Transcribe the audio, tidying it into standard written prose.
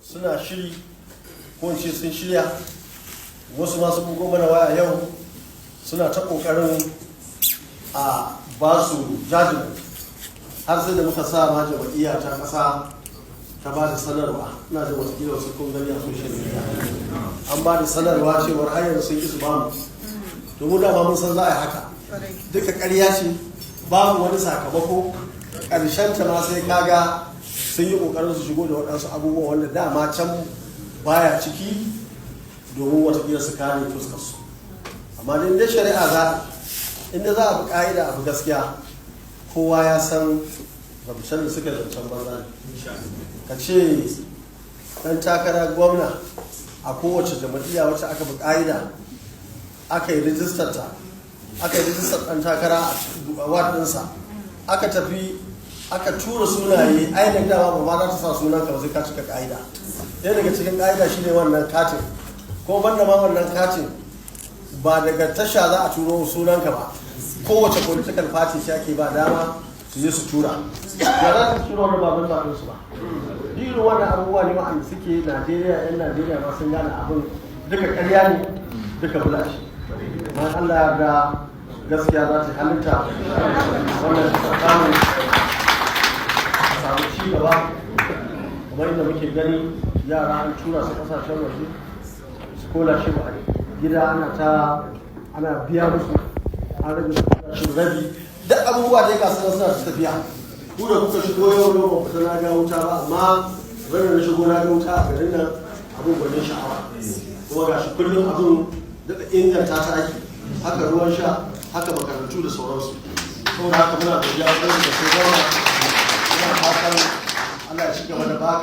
Suna shiri, ko in ce sun shirya. Wasu masu bugo mana waya yau, suna ta kokarin a ba su judgment, har sai da muka sa ma jam'iyya ta kasa ta ba da sanarwa. Ina jin watakila wasu kun gani a social media, an ba da sanarwa cewar har yanzu sun ki su bamu. Domin dama mun san za a yi haka. Duka ƙarya ce, babu wani sakamako. Ƙarshen ta ma sai kaga sun yi ƙoƙarin su shigo da waɗansu abubuwa wanda dama can baya ciki, domin watakila su kare fuskarsu. Amma dai inda shari'a za, inda za a bi ƙa'ida, a bi gaskiya, kowa ya san zancen da suka zancen banza ne. Ka ce ɗan takara gwamna a kowace jam'iyya wacce aka bi ƙa'ida, aka yi rijistar ta, aka yi rijistar ɗan takara a ward ɗinsa, aka tafi aka tura sunaye, ainihin dama ba ma za ta sa sunan ka sai ka cika ƙa'ida. Ɗaya daga cikin ƙa'ida shine wannan katin. Ko banda ma wannan katin, ba daga tasha za a turo sunanka ba. Kowace political party shi ake ba dama su je su tura. Ya za su tura wani babban zaɓen su ba? Duk irin wannan abubuwa ne wa'anda suke Najeriya. Yan Najeriya ma sun gane abin duka ƙarya ne, duka bula ce. Amma Allah ya yarda, gaskiya za ta halitta wannan tsakanin a samu ci gaba, kamar inda muke gani yara an tura su kasashen waje scholarship, a gida ana ta ana biya musu, an rage scholarship rabi. Duk abubuwa dai ga suna suna tafiya. Ku da kuka shigo yau, yau ban fita na ga wuta ba, amma ranar na shigo na ga wuta a garin nan, abun gwanin sha'awa. Kuma ga shi kullum abun daɗa inganta ta ake, haka ruwan sha, haka makarantu da sauransu. Saboda haka muna godiya wajen da sai gama. Muna fatan Allah ya ci gaba da baka